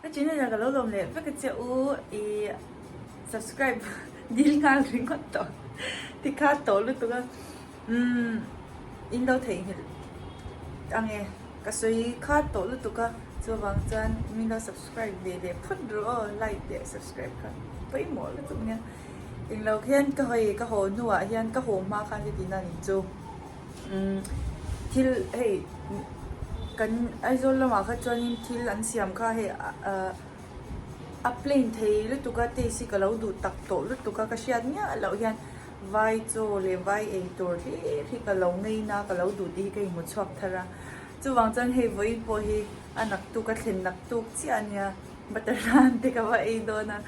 Ka channel ah ka lo lawm leh vek a che u i subscribe dil nghal ringawt tawh tikha tawh lutuk a umm in lo theihnghilh ang e ka sawi kha tawh lutuk a chuvang chuan min lo subscribe ve leh phawt rawh aw like leh subscribe kha pawimawh lutuk nia englo khian ka hawi ka haw hnuah hian ka haw hma khan ka tihna nih chu. Umm thil hei kan Aizawl lamah kha chuanin thil an siam kha hei ahh a plain thei lutuk a taste hi ka lo duh tak tawh lutuk a ka hriat miah loh hian vai chaw leh vai ei tur hlir hi ka lo ngeina ka lo duh tih hi ka inhmu chhuak thar a chuvang chuan hei vawiin pawh hi a naktuk a thlen naktuk chiah a nia butter naan te ka va ei dawn a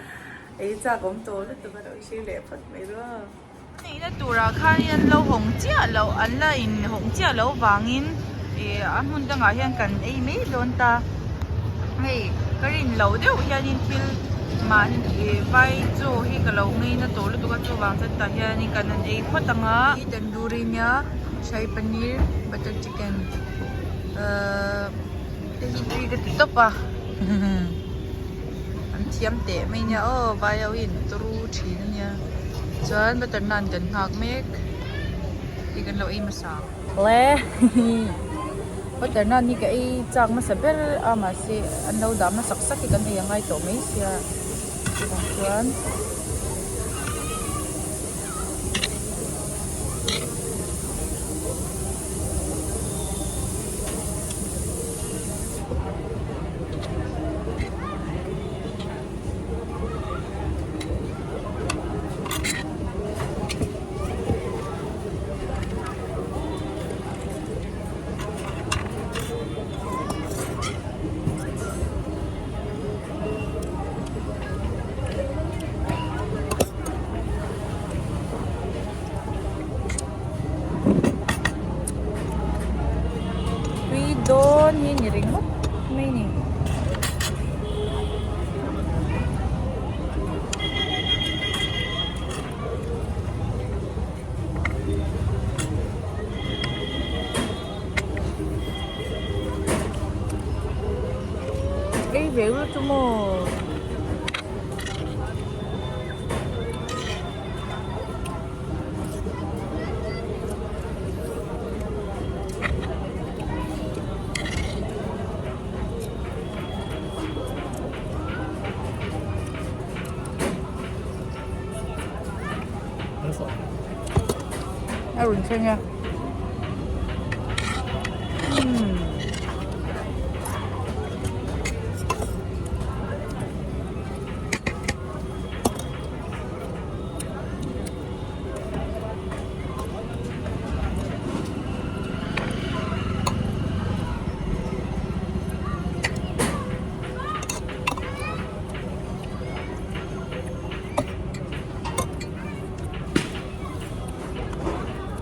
ei chak awm tawh lutuk a lo hre leh phawt mai rawh. Neihna turah khanin an lo hawng chiah loh an la in hawng chiah loh vangin ih a hmun dangah hian kan ei mai dawn ta hei ka rin loh deuh hianin thil mahni ih vai chaw hi ka lo ngei na tawh lutuk a chuvang chuan tah hianin kan han ei phawt ang a tandoori nia shahi paneer butter chicken ahh te hi tui ka ti tawp a an thiam teh mai nia aw vai ho hi an turu thin a nia chuan butter naan kan nghak mek hei kan lo ei hmasa le butter naan hi ka ei chak hmasa ber a mahse an lo dah hmasak sak hi kan ei a ngai tawh mai sia chuvang chuan. Tui dawn hi ni ringawt mai ni. Ei ve ula chu maw. A rawn thleng a. Umm.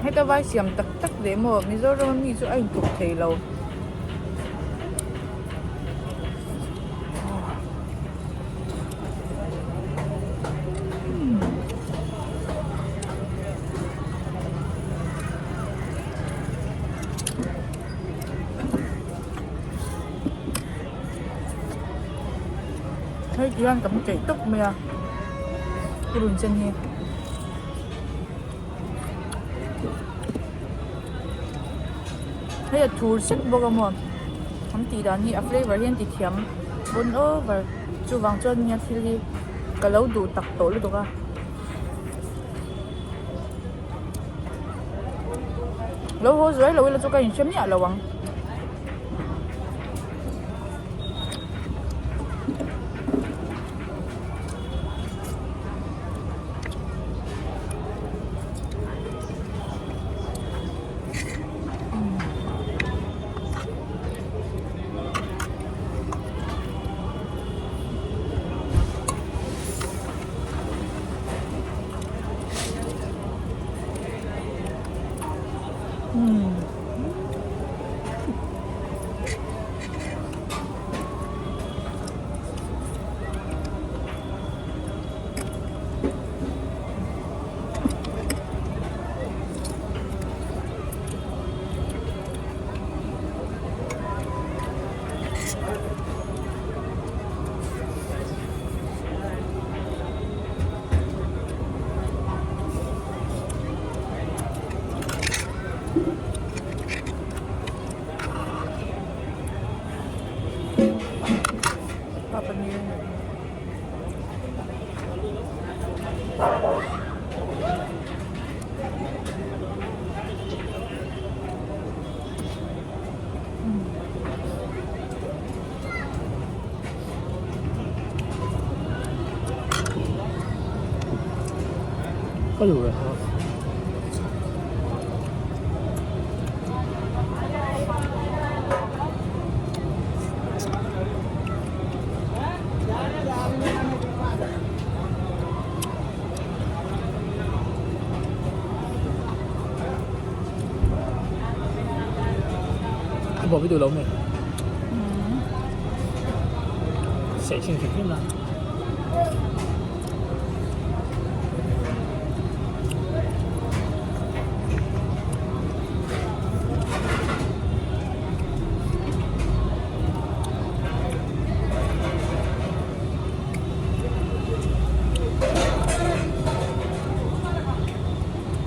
Heta vai siam tak tak leh maw Mizoram a mi chu a inthawk thei lo. Hei ti hian kan keih tawp mai a purun sen hi. Hei a thur sek bawk a maw an tih dan hi a flavour hi an ti thiam bon over chuvang chuan nia thil hi ka lo duh tak tawh lutuk a. Lo haw zuai lo ila chu ka inhre miah lo ang. paneer. Ka duh ve kha. A bawp i duh lo mi? Seh chhin hrim hrim la.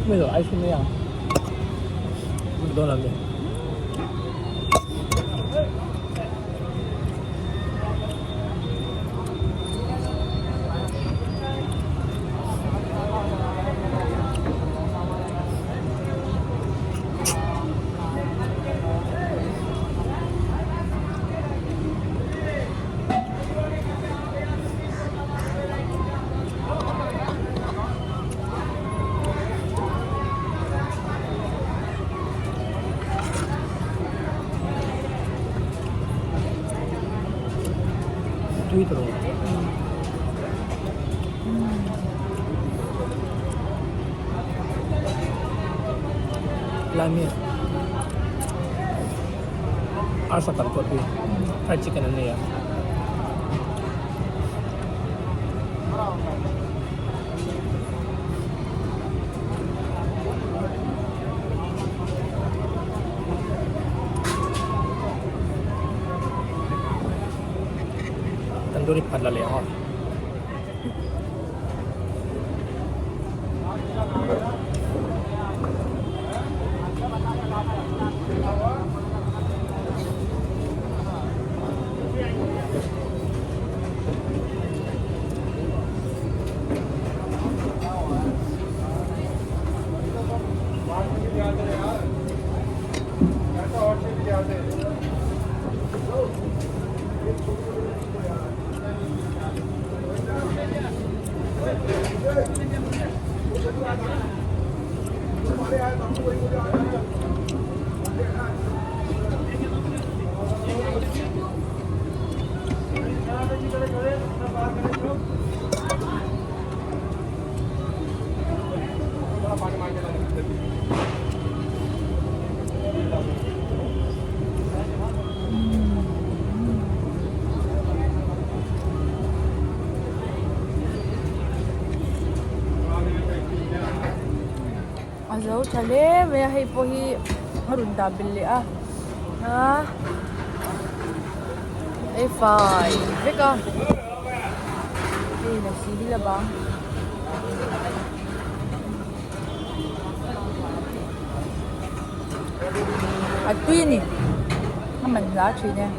Bây giờ ice cream đi à? Tôi làm gì? Tui ta lo. Lai mi arsa tam pawh tui fried chicken an nei a. Tandoori pakhat la leh ang aw. A zo tha hle mai a hei pawh hi a rawn dah belh leh a a ei fai vek a hei lasi hi la bang. A tui a ni a man hla thin e.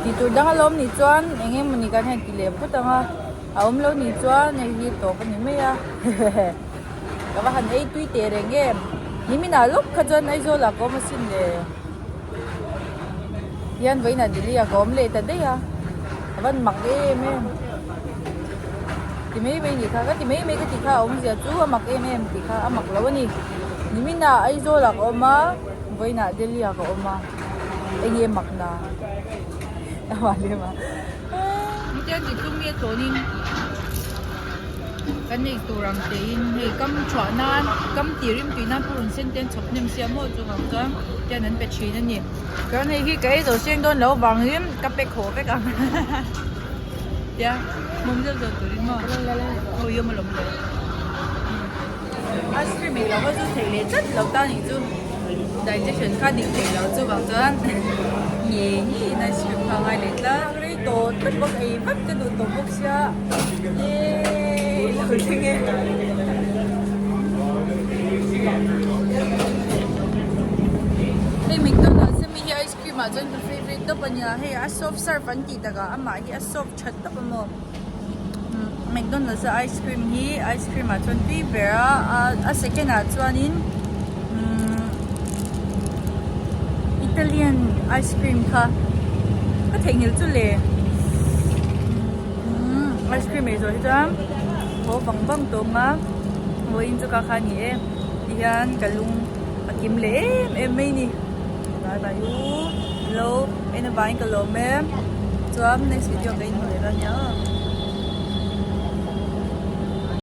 Tih tur dang alawm nih chuan eng emawni kan han ti leh phawt ang a a awm lo nih chuan hei hi tawp a ni mai a ka va han ei tui teh reng em nimin ah lawk kha chuan Aizawl ah ka awm asin le hian vawiinah Delhi ah ka awm leh ta daih a a van mak em em. Ti mai mai nih kha, ka ti mai mai ka ti kha a awmzia chu a mak em em tih kha a mak lo a ni. Niminah Aizawl ah ka awm a, vawiinah Delhi ah ka awm a, eng nge mak na a hman em a. Hetiang ti chu mi a tawnin kan nei tur ang tein hei kam thuah nan kam tih rim tui nan purun sen te an chhawp hnem sia maw chungah chuan hian an pe thin a ni. Chuan hei hi ka ei zo seng dawn lo vangin ka pe khawh vek ang. Tia mawm zeuh zeuh turin maw aw yawm alawm le ice cream ei loh kha chu thei leh tlat lo ta nih chu digestion kha dik thei lo chuvang chuan nge nge in ice cream kha a ngai leh tlat rei tawh tlat bawk ei vat ka duh tawh bawk sia yay lo thleng e. ah chuan ka favourite tawp a nia hei a soft serve an tih takah amah hi a soft that tawp a maw McDonald's a ice cream hi ice cream ah chuan tui ber a a second ah chuanin umm Italian ice cream kha ka theihnghilh chu le umm ice cream ei zawh hi chuan haw vang vang tawng a vawiin chu ka kha a ni e tihian ka lung a kim leh em em mai a ni bye bye u hello en avangin ka lawm e chuan next video ka inhmu leh dawn nia aw.